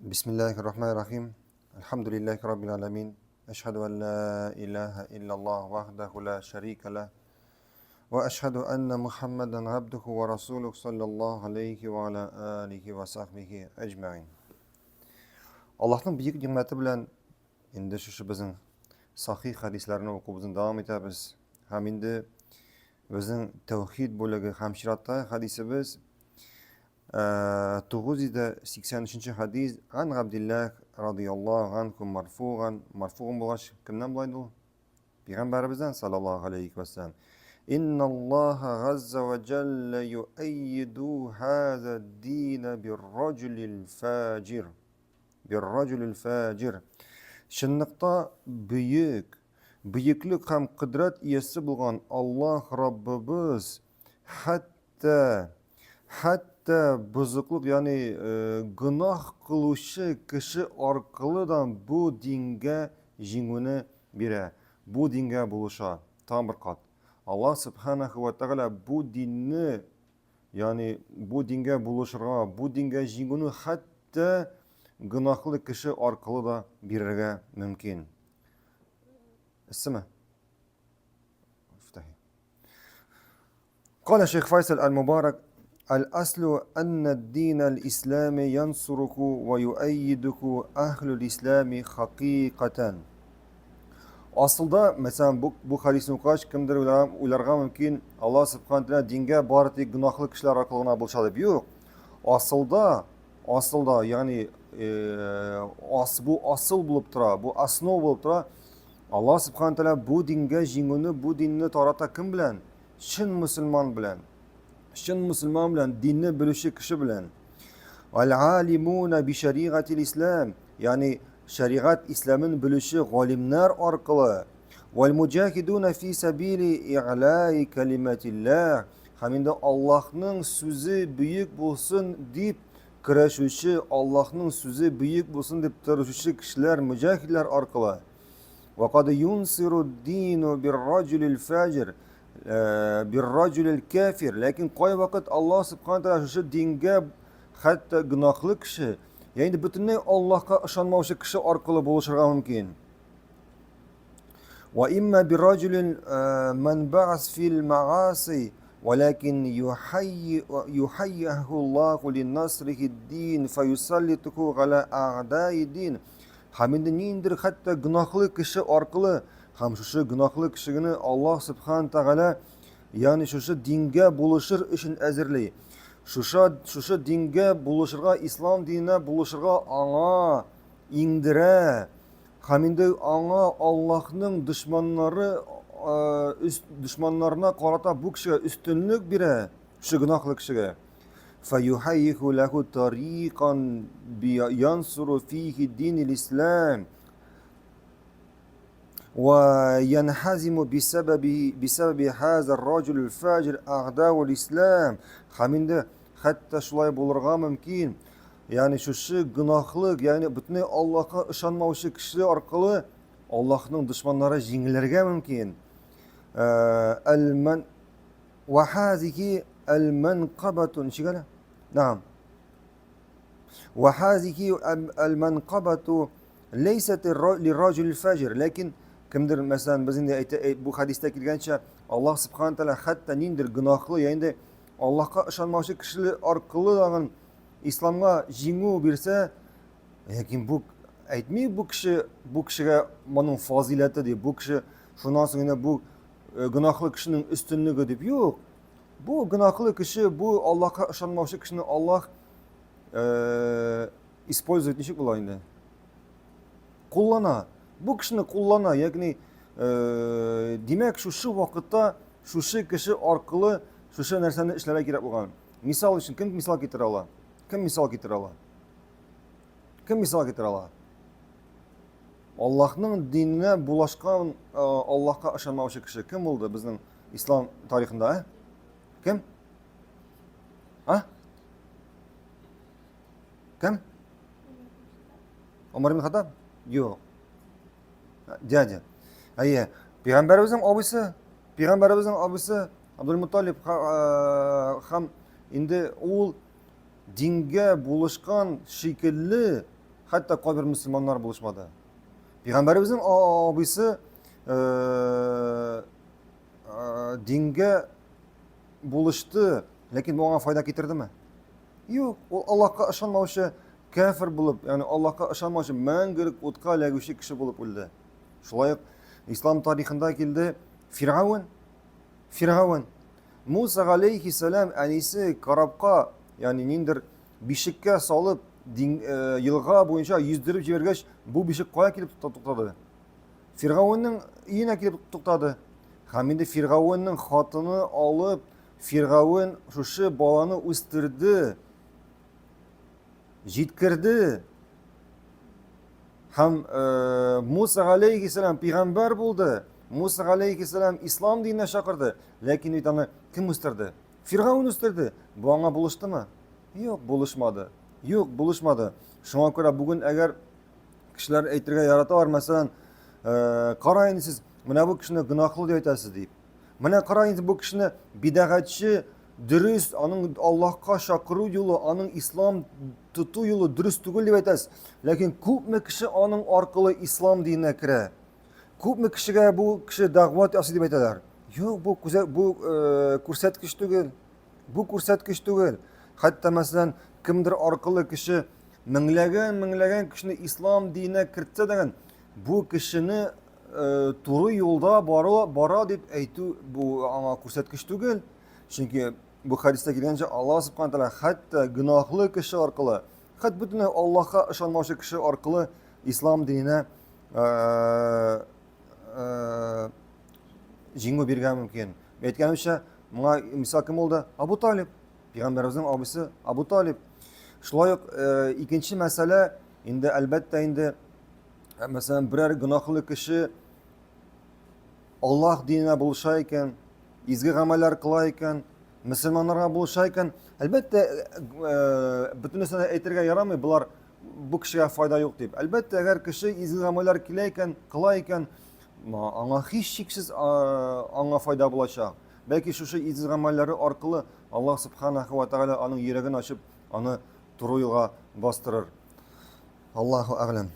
Бисмиллахи рахмани рахим. Альхамдулиллахи раббил аламин. Әшһәду ан ла илаһа иллаллах вахдаху ла шарика ла. Ва әшһәду анна Мухаммадан абдуху ва расулух саллаллаху алейхи ва аля алихи ва сахбихи әҗмәин. Аллаһның бөек нигъмәте белән инде шушы безнең сахих хәдисләрне укуыбызны дәвам итәбез. Һәм инде безнең тәүхид бүлеге һәм чираттагы хәдисебез 983 хәдис Ан Габдилләх радияллаһу анху марфуган. Марфуган булгач, кемнән була инде ул? Пәйгамбәребездән саллаллаһу алейхи ва саллям. Инналлаһа газза ва җалла юәйиду хаза дина бирраҗулил фаҗир. Бирраҗулил фаҗир. Чынлыкта бөек, бөеклек һәм кодрәт иясе булган Аллаһ Раббыбыз хәтта Хәтта бозыклык, ягъни гөнаһ кылучы кеше аркылы да бу дингә җиңүне бирә, бу дингә булыша. Тагын бер кат. Аллаһ Сүбхәнәһү вә Тәгалә бу динне, ягъни бу дингә булышырга, бу дингә җиңүне хәтта гөнаһлы кеше аркылы да бирергә мөмкин. Эссеме? قال الشيخ فيصل المبارك الأصل أن الدين الإسلامي ينصره ويؤيده أهل الإسلام حقيقة Асылда, мәсәлән, бу, бу хәдисне укыгач, кемдер уйларга мөмкин, Аллаһ субхана тәгалә дингә бары тик гөнаһлы кешеләр аркылы гына булыша дип. Юк. Асылда, асылда, ягъни э, ас, бу асыл булып тора, бу основа булып тора. Аллаһ субхана тәгалә бу дингә җиңүне, бу динне тарата кем белән? Чын мөселман белән. Чын мөселман белән, динне белүче кеше белән. Аль-алимуна би шәригатил ислам, ягъни шәригать исламын белүче галимнәр аркылы. Вал муҗахидуна фи сабили и'лаи калиматиллах, һәм инде Аллаһның сүзе бөек булсын дип көрәшүче, Аллаһның сүзе бөек булсын дип тырышучы кешеләр, муҗахидләр аркылы. Вакад юнсиру дину бирраҗулил фаҗир, бирраҗулил кафир. Ләкин кайвакыт Аллаһ субхана тәгалә шушы дингә хәтта гөнаһлы кеше, я инде бөтенләй Аллаһка ышанмаучы кеше аркылы булышырга мөмкин. Ва имма бирраҗулин ман бa'ас фил мааси, ولكن يحييه الله لنصره الدين فيسلطه على أعداء الدين. Һәм инде ниндидер хәтта гөнаһлы кеше аркылы һәм шушы гөнаһлы кешене Аллаһ Субхан Тәгалә, ягъни шушы дингә булышыр өчен әзерли. Шушы шушы дингә булышырга, ислам диненә булышырга аңа иңдерә. Һәм инде аңа Аллаһның дошманнары дошманнарына карата бу кешегә өстенлек бирә, шушы гөнаһлы кешегә. فيهيئ له طريقا ينصر فيه دين الإسلام وينهزم بسببه بسبب هذا الرجل الفاجر أعداء الإسلام. Һәм инде хәтта шулай булырга мөмкин, ягъни шушы гөнаһлы, ягъни бөтенләй Аллаһка ышанмаучы кеше аркылы Аллаһның дошманнары җиңелергә мөмкин. Әл-ман Вахазихи әл-манкабату ничек әле? Нәам. Вахазихи әл-манкабату ләйсәт лирраҗул фаҗир. Ләкин кемдер, мәсәлән, без инде әйтә, бу хәдистә килгәнчә, Аллаһ субхана тәгалә хәтта ниндер гөнаһлы, я инде Аллаһка ышанмаучы кеше аркылы тагын исламга җиңү бирсә, ләкин бу әйтми бу кеше, бу кешегә моның фазыйләте дип, бу кеше шуннан соң инде бу Э, гөнаһлы кешенең өстенлеге дип юк. Бу гөнаһлы кеше, бу Аллаһка ышанмаучы кешене Аллаһ э, использует ничек була инде? Куллана. Бу кешене куллана, ягъни э, димәк, шушы вакытта шушы кеше аркылы шушы нәрсәне эшләргә кирәк булган. Мисал өчен кем мисал китерә ала? Кем мисал китерә ала? Кем мисал китерә ала? Аллаһның диненә булашкан Аллаһка ышанмаучы кеше кем булды безнең ислам тарихында, ә? Кем? А? Кем? Омар ибн Хаттаб? Юк. Дядя. Әйе, пәйгамбәребезнең абыйсы, пәйгамбәребезнең абыйсы Абдул Муталиб һәм инде ул дингә булышкан шикелле. Хәтта кайбер мөселманнар булышмады. Пәйгамбәребезнең абыйсы э, э, дингә булышты, ләкин бу аңа файда китердеме? Юк, ул Аллаһка ышанмаучы кәфер булып, ягъни Аллаһка ышанмаучы мәңгелек утка эләгүче кеше булып үлде. Шулай ук ислам тарихында килде Фиргавен. Фиргавен Муса галәйһиссәлам әнисе корабка, ягъни ниндер бишеккә салып, дин, э, елга буенча йөздереп җибәргәч, бу бишек кая килеп туктады? Фиргавеннең өенә килеп туктады. Һәм инде Фиргавеннең хатыны алып, Фиргавен шушы баланы үстерде, җиткерде. Һәм э, Муса галәйһиссәлам пәйгамбәр булды. Муса галәйһиссәлам ислам диненә чакырды. Ләкин бит аны кем үстерде? Фиргавен үстерде. Бу аңа булыштымы? Юк, булышмады. Юк, булышмады. Шуңа күрә бүген әгәр кешеләр әйтергә яраталар, мәсәлән, э, кара инде сез, менә бу кешене гөнаһлы дип әйтәсез дип. Менә кара инде бу кешене бидәгатьче, дөрес, аның Аллаһка чакыру юлы, аның ислам тоту юлы дөрес түгел дип әйтәсез. Ләкин күпме кеше аның аркылы ислам диненә керә. Күпме кешегә бу кеше дәгъват ясый дип әйтәләр. Юк, бу күзә, бу э, күрсәткеч түгел. Бу күрсәткеч түгел. Хәтта мәсәлән, кемдер аркылы кеше меңләгән меңләгән кешене ислам диненә кертсә дә, бу кешене э, туры юлда бара, бара дип әйтү бу аңа күрсәткеч түгел. Чөнки бу хәдистә килгәнчә Аллаһ субхана тәгалә хәтта гөнаһлы кеше аркылы, хәтта бөтенләй Аллаһка ышанмаучы кеше аркылы ислам диненә э, э, җиңү бирергә мөмкин. Әйткәнемчә, моңа мисал кем булды? Абу Талиб. Пәйгамбәребезнең абыйсы Абу Талиб. Шулай ук э, икенче мәсьәлә, инде әлбәттә инде мәсәлән, берәр гөнаһлы кеше Аллаһ диненә булыша икән, изге гамәлләр кыла икән, мөселманнарга булыша икән, әлбәттә, бөтенесен әйтергә ярамый, болар бу кешегә файда юк дип. Әлбәттә, әгәр кеше изге гамәлләр килә икән, кыла икән, аңа һичшиксез аңа файда булачак. Бәлки шушы изге гамәлләре аркылы Аллаһ субханаху ва тааля аның йөрәген ачып, аны туры юлга бастырыр. Аллаһу әгъләм.